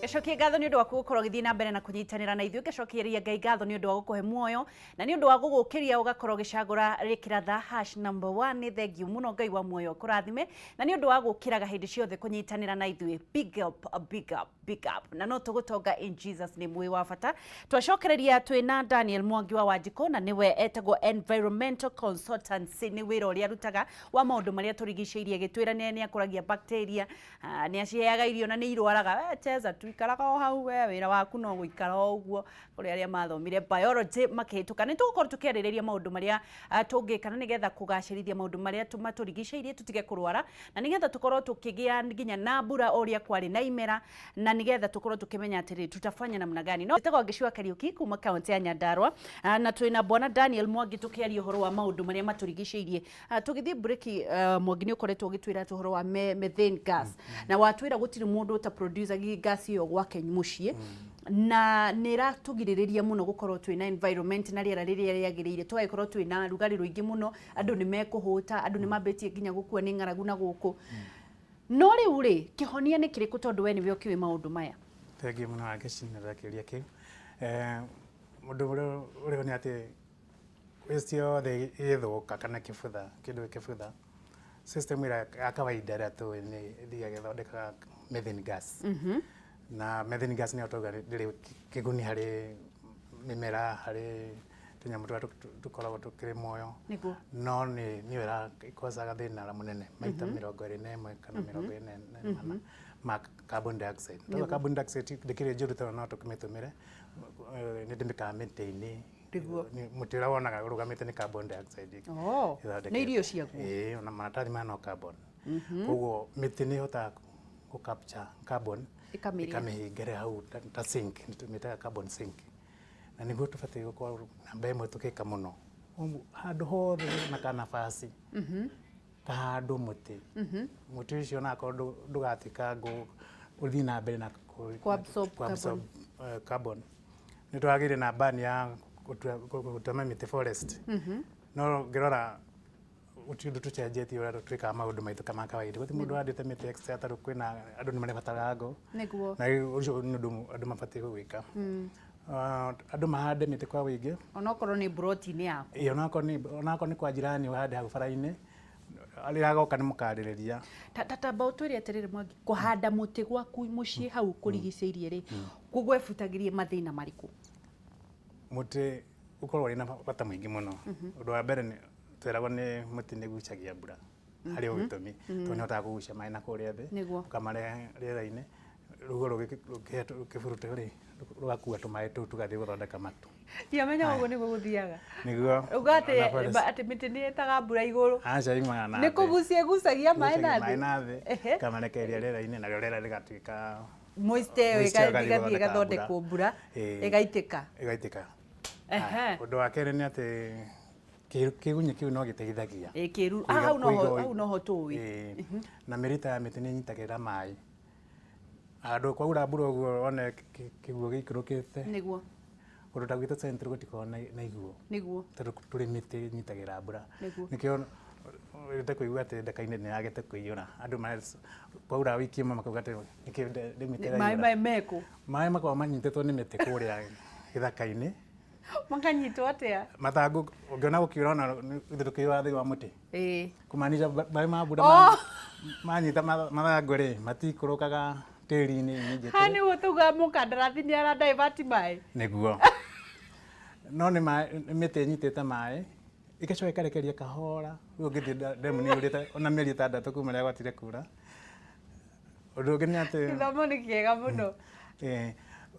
Ngacokia ngatho nĩ ũndũ waku gũkorwo ũgĩthiĩ na mbere na kũnyitanĩra na ithuĩ. Ngacokeria Ngai ngatho nĩ ũndũ wa gũkũhe muoyo na nĩ ũndũ wa gũgũkĩria ũgakorwo ũgĩcagũra rĩkĩra tha hash number one. Nĩ thengiũ mũno, Ngai wa muoyo akũrathime na nĩ ũndũ wa gũkĩraga hĩndĩ ciothe kũnyitanĩra na ithuĩ. Big up, big up, big up. Na no tũgũtonga in Jesus name. Wĩ wa bata. Twacokereria twĩ na Daniel Mwangi wa Wanjikũ, na nĩwe etagwo environmental consultancy, nĩ wĩra ũrĩa arutaga wa maũndũ marĩa tũrigicĩirie. Gĩtwĩra nĩ akũragia bacteria, nĩ aciheaga irio na nĩ irwaraga. We cheza tu, ikaraga o hau, we wĩra waku no gũikara o ũguo. Kũrĩ arĩa mathomire biology makĩhĩtũka, nĩ tũgũkorwo tũkĩarĩrĩria maũndũ marĩa tũngĩka na nĩgetha kũgacĩrithia maũndũ marĩa matũrigicĩirie, tũtige kũrwara, na nĩgetha tũkorwo tũkĩgĩa nginya na mbura o ũrĩa kwarĩ na imera, na nĩgetha tũkorwo tũkĩmenya atĩrĩ tutafanya namna gani. No njĩtagwo Ngĩcua Kariũki kuma kaunti ya Nyandarua, na twĩna bwana Daniel Mwangi tũkĩaria ũhoro wa maũndũ marĩa matũrigicĩirie. Tũgĩthiĩ breki, Mwangi nĩ ũkoretwo ũgĩtwĩra atĩ ũhoro wa methane gas, na watwĩra gũtirĩ mũndũ ũta produce gas ĩyo gwake mũciĩ, na nĩ ĩratũgirĩrĩria mũno gũkorwo twĩna environment na rĩera rĩrĩa rĩagĩrĩire, tũgagĩkorwo twĩna rugarĩ rũingĩ mũno, andũ nĩ mekũhũta, andũ nĩ mambĩtie nginya gũkua nĩ ng'aragu na gũkũ. No rĩu rĩ, kĩhonia nĩ kĩrĩkũ, tondũ we nĩwe ũkĩũĩ maũndũ maya? Thengiũ mũno Wangeci nĩ kĩũria kĩu. Ũndũ ũrĩa ũrĩho nĩ atĩ waste yothe ĩgĩthũka kana kĩbutha, kĩndũ gĩkĩbutha, system ĩrĩa ya kawaida ĩrĩa tũĩ nĩ ĩthiaga ĩthondekaga methane gas. Na methane gas nĩyo twauga ndĩrĩ kĩguni harĩ mĩmera, harĩ tũnyamũ tũrĩa tũkoragwo tũkĩrĩ muoyo. No nĩ nĩyo ĩkocaga thĩna mũnene maita 21 kana 24 ma carbon dioxide. Twauga carbon dioxide ndĩkĩrĩ njũru tondũ no tũkĩmĩtũmĩre, nĩ ĩtũmĩkaga mĩtĩ-inĩ. Mũtĩ ũrĩa wonaga ũrũgamĩte nĩ carbon dioxide Oh, ĩthondekete. Nĩ irio ciaguo. Ĩĩ, ona maratathi maya no carbon. Koguo mĩtĩ nĩ ĩhotaga gũ capture carbon, Ĩkamĩrĩa. ĩkamĩhingĩra hau ta sink, tũmĩtaga carbon sink. Na nĩguo tũbatiĩ gũkorwo namba ĩmwe tũgĩka mũno. Handũ hothe na kanabasi kahandwo mũtĩ. Mũtĩ ũcio onakorwo ndũgatuĩka ngũ, ũthiĩ na mbere na Kũ-absorb kũ-absorb carbon. Nĩ twagĩire na ban ya gũtema mĩtĩ forest. No ngĩrora gũtirĩ ũndũ tũcenjetie ũrĩa twĩkaga maũndũ maitũ ma kawaida. Gũtirĩ mũndũ ũhandĩte mĩtĩ extra, tarĩu kwĩna andũ nĩ marĩbataraga ngũ. Na rĩu ũcio nĩ ũndũ andũ mabatiĩ gwĩka. Andũ mahande mĩtĩ kwa ũingĩ. Onokorwo nĩ mburoti-inĩ yaku. Ĩĩ, onakorwo nĩ kwa jirani ũhande hau bara-inĩ, rĩrĩa agoka nĩ mũkarĩrĩria. Ta tamba ũtwĩre atĩrĩrĩ Mwangi, kũhanda mũtĩ gwaku mũciĩ hau kũrigicĩirie rĩ, gũgwebutagĩria mathĩna marĩkũ? Mũtĩ ũkoragwo wĩna bata mũingĩ mũno. Ũndũ wa mbere nĩ tweragwo nĩ mũtĩ nĩ ũgucagia mbura, harĩ o gĩtũmi, tondũ nĩ ũhotaga kũgucia maĩ na kũrĩa thĩ, ũkamarehe rĩera-inĩ, rũhuho rũkĩburuta rĩ, rũgakua tũmaĩ tũu tũgathiĩ gũthondeka matu. Ndiamenyaga ũguo nĩguo gũthiaga. Nĩguo. Uga atĩ mĩtĩ nĩ ĩtaga mbura igũrũ. Aca, yumaga na Nĩ thĩ. kũgucia ĩgucagia maĩ na Ĩgucagia maĩ thĩ. na thĩ, ĩkamarekereria rĩera-inĩ, narĩo rĩera rĩgatuĩka moist ĩyo, moist ĩyo ĩgathiĩ ĩgathiĩ gũthondeka ĩgathondekwo mbura, ĩgaitĩka. Ĩgaitĩka. Ũndũ wa kerĩ nĩ atĩ kĩgunyĩ kĩu no gĩteithagia Ĩ, kĩruru. Ah, hau noho hau noho tũĩ. Ĩĩ. Na mĩrita ya mĩtĩ nĩ ĩnyitagĩrĩra maĩ. Handũ kwaura mbura ũguo one kĩguũ gĩikũrũkĩte. Kũndũ ta gwitũ Central gũtikoragwo na iguũ. Tondũ tũrĩ mĩtĩ ĩnyitagĩrĩra mbura. Nĩkĩo wĩte kũigua atĩ ndaka-inĩ nĩ yagĩte kũiyũra. Andũ kwaura wiki ĩmwe makauga atĩ nĩkĩ mĩtĩ ĩraiyũra. Maĩ maĩ mekũ? Maĩ makoragwo manyitĩtwo nĩ mĩtĩ kũrĩa gĩthaka-inĩ. Makanyitwo atĩa? Mathangũ ũngĩona gũkiura ona ithuĩ tũkĩiyũraga thĩinĩ wa mũtĩ. Kũmaanisha maĩ ma mbura manyita mathangũ rĩ, matikũrũkaga tĩri-inĩ immediately. Haha nĩguo tugaga mũkandarathi nĩ ara divert maĩ. Nĩguo. No nĩ maĩ, nĩ mĩtĩ ĩnyitĩte maĩ, ĩgacoka ĩkarekereria kahora, rĩu ũngĩthiĩ ndemu nĩ ĩiyũrĩte ona mĩeri 6 kuma rĩrĩa gwatigire kura. Ũndũ ũngĩ nĩ atĩ Gĩthomo nĩ kĩega mũno. Ĩĩ,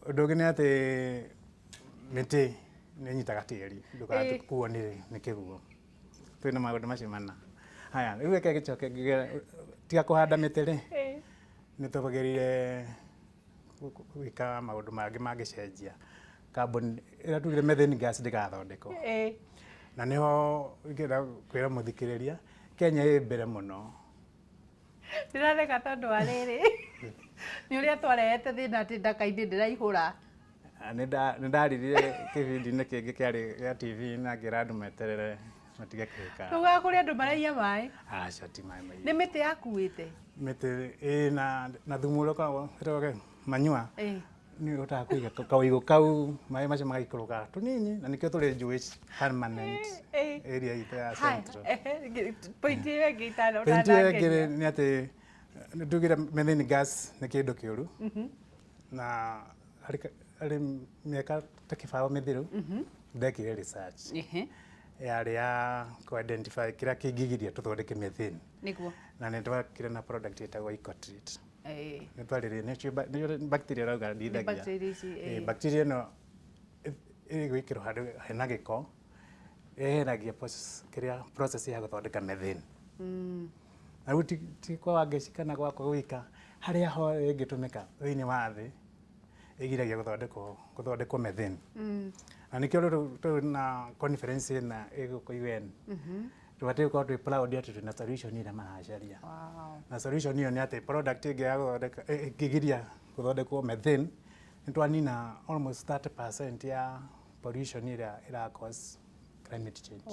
ũndũ ũngĩ nĩ atĩ mĩtĩ nĩ ĩnyitaga tĩri ndũgakuo nĩ kĩguũ. Twĩna maũndũ macio mana. Haya, rĩu reke gĩcoke njuge, tiga kũhanda mĩtĩ rĩ, nĩ twagĩrĩire gwĩka maũndũ mangĩ mangĩcenjia carbon ĩrĩa tugire methane gas ndĩgathondekwo. Na nĩho ingĩenda kwĩra mũthikĩrĩria, Kenya ĩ mbere mũno. Ndĩratheka tondũ wa rĩrĩ, nĩ ũrĩa twarehete thĩna atĩ ndaka-inĩ ndĩraihũra. Nĩ ndariririe kĩbindi-inĩ kĩngĩ kĩarĩ gĩa TV na ngĩra andũ meterere matige kwĩka. Tugaga kũrĩ andũ maraiya maĩ. Aca, ti maĩ maiye. Nĩ mĩtĩ yakuĩte. Mĩtĩ ĩna na thumu ũrĩa ũkoragwo wĩtagwo kĩ? Manyua. Ĩĩ. Nĩ ũhotaga kũiga kaũigũ kau, maĩ macio magaikũrũka tũnini, na nĩkĩo tũrĩ njũĩ permanent area itũ ya Haya, central. Ehe, point ĩyo ĩngĩ itano Point ĩyo ĩngĩ nĩ atĩ nĩ tugire methane gas nĩ kĩndũ kĩũru, na harĩ mĩaka ta 20 mĩthiru ndekire research yarĩ ya kũ-identify kĩrĩa kĩngĩgiria tũthondeke methane, na nĩ twakire na product ĩtagwo Ecotreat. Nĩ twarĩrĩria nĩcio bacteria rauga ndithagia. Bacteria ici, ĩĩ. Bacteria ĩno ĩgwĩkĩrwo handũ hena gĩko, yeheragia process, kĩrĩa process ya gũthondeka methane. Na rĩu ti kwa Wangeci kana gwakwa gwika, harĩa hothe ĩngĩtũmĩka thĩinĩ wa thĩ ĩgiragia gũthondekwo methane. Na nĩkĩo rĩu tũrĩ na conference ĩna ĩgũkũ UN, tũbatiĩ gũkorwo twĩ proud atĩ twĩna solution ĩrĩa maracaria. Na solution ĩyo nĩ atĩ product ĩngĩ ya gũthondeka ĩngĩgiria gũthondekwo methane, nĩ twanina almost 30% ya pollution ĩrĩa ĩra cause climate change.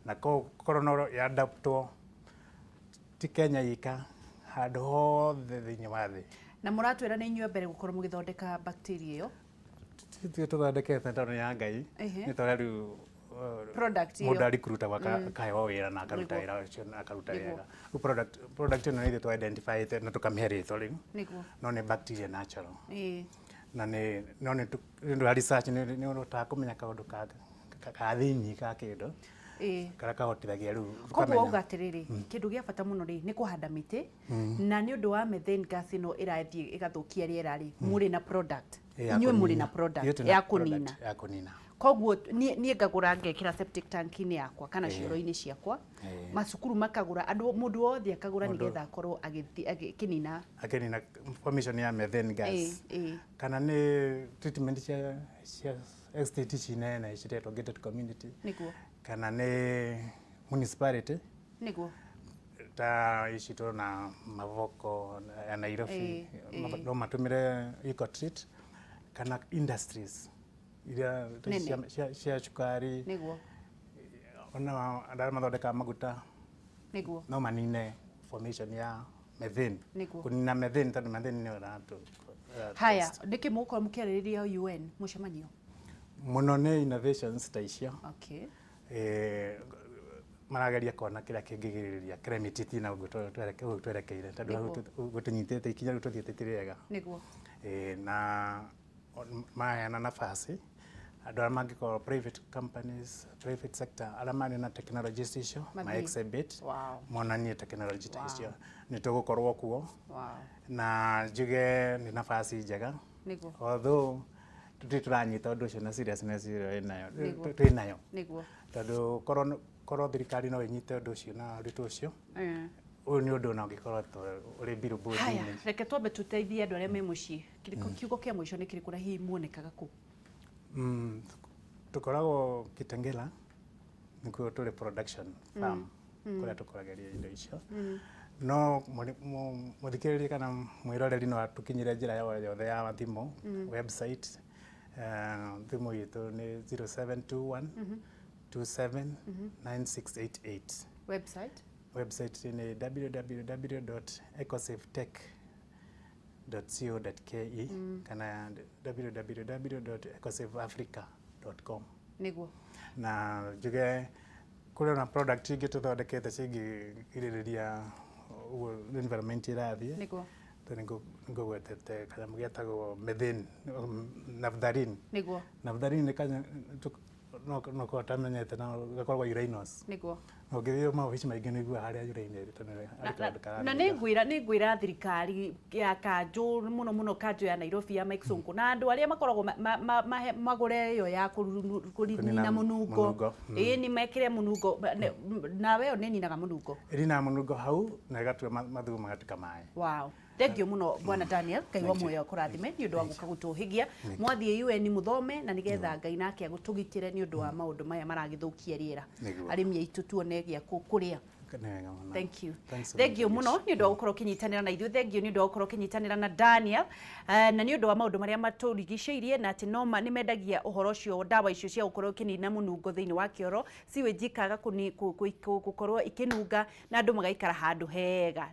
Na korwo no ya adaptwo ti Kenya ika, handũ hothe thĩinĩ wa thĩ. Na mũratwĩra nĩ inyuĩ mbere gũkorwo mũgĩthondeka bacteria ĩyo? Tithuĩ tũthondekete, tondũ nĩ ya Ngai. Nĩ tondũ rĩu Product ĩyo. Mũndũ aricruitagwo akaheo wĩra na akaruta wĩra ũcio na akaruta wega. Rĩu product ĩno nĩ ithuĩ tũ identify na tũkamĩhe rĩtwa rĩu. No nĩ bacteria natural. Na nĩ no nĩ nĩ ũndũ wa research nĩ ũhotaga kũmenya kaũndũ ka thĩiniĩ ka kĩndũ karĩa kahotithagia rĩu Koguo ũkamenya. Wauga atĩrĩrĩ, kĩndũ gĩa bata mũno rĩ nĩ kũhanda mĩtĩ, na nĩ ũndũ wa methane gas ĩno ĩrathiĩ ĩgathũkia rĩera rĩ, mũrĩ na product. Ya Inyuĩ mũrĩ kũnina. na product Ithuĩ twĩna ya product kũnina. Ya kũnina. Koguo niĩ ngagũra ngekĩra septic tank-inĩ yakwa kana cioro-inĩ ciakwa, macukuru makagũra, andũ mũndũ wothe akagũra nĩgetha akorwo agĩkĩnina. Akĩnina formation ya methane gas. Kana nĩ treatment cia estate ici nene ciretwo gated community, kana nĩ municipality ta ici tũrona Mavoko ya Nairobi, no matũmĩre Ecotreat, kana industries iria ta Nene. cia cukari, ona andũ arĩa mathondekaga maguta, no manine formation ya methane. Kũnina methane, tondũ methane nĩyo ĩratũ Haya, nĩkĩ mũgũkorwo mũkĩarĩrĩria UN mũcemanio? Mũno nĩ innovations ta icio. Marageria kuona kĩrĩa kĩngĩgirĩrĩria climate itina ũguo ũguo twerekeire, tondũ hau ũguo tũnyitĩte ikinya rĩu tũthiĩte ti rĩega. Na maheana nafasi andũ arĩa mangĩkorwo private companies, private sector, arĩa marĩ na technologies icio Mathiĩ. Ma exhibit, monanie technology ta icio, nĩ tũgũkorwo kuo. Na njuge nĩ nafasi njega, although tũtirĩ tũranyita ũndũ ũcio na seriousness ĩrĩa ĩnayo twĩ nayo, tondũ korwo thirikari no ĩnyite ũndũ ũcio na ũritũ ũcio, ũyũ nĩ ũndũ ona ũngĩkorwo ũrĩ Haya, billboard-inĩ. Reke twambe tũteithie andũ arĩa me mũciĩ. Kiugo kĩa mũico nĩ kĩrĩkũ, na hihi muonekaga kũ? Tũkoragwo Kitengela, nĩkuo tũrĩ production farm kũrĩa tũkũragĩria indo icio. No mũthikĩrĩria kana mwĩroreri no atũkinyĩre njĩra yothe ya thimũ, website, thimũ itũ nĩ 0721 27 9688. Website? Website nĩ www.ecosafetech.co.ke kana www.ecosafeafrica.com. Na njuge kũrĩ na product ingĩ tũthondekete cingĩgirĩrĩria ũguo environment ĩrathiĩ. Tondũ nĩngũgwetete kanyamũ getagwo methane, naphthalene. Naphthalene nĩ no korwo ũtamenyete, no gakoragwo urinals. Na ũngĩthiĩ maobici maingĩ nĩ ũiguaga harĩa urine ĩrĩ, tondũ harĩ kaũndũ Na karanunga. nĩ ngwĩra thirikari ya kanjũ, mũno mũno kanjũ ya Nairobi ya Mike Sonko, na andũ arĩa makoragwo magũre ĩyo ya kũnina Kũnina mũnungo. Mũnungo. Ĩĩ, nĩ mekĩre mũnungo, nawe ĩyo nĩ ĩninaga mũnungo. Ĩrinaga mũnungo hau na ĩgatua mathugumo magatuĩka maĩ. Wow. Thank you mũno, bwana Daniel. Ngai wa Thank you. muoyo akũrathime nĩ ũndũ wa gũka gũtũhĩgia. Mwathiĩ UN mũthome na nĩgetha Ngai nake agũtũgitĩre nĩ ũndũ wa maũndũ maya maragĩthũkia rĩera. Arĩmi aitũ tuone gĩa kũrĩa. Nĩ wega mũno. Thank you. Thanks so Thank much, you Alice. Mũno nĩ ũndũ wa gũkorwo ũkĩnyitanĩra na ithuĩ. Thank you nĩ ũndũ wa gũkorwo ũkĩnyitanĩra na Daniel. Na nĩ ũndũ wa maũndũ marĩa matũrigicĩirie, na atĩ no nĩ mendagia ũhoro ũcio, ndawa icio cia gũkorwo ũkĩnina mũnungo thĩinĩ wa kĩoro, sewage ikaga gũkorwo ikĩnunga na andũ magaikara handũ hega.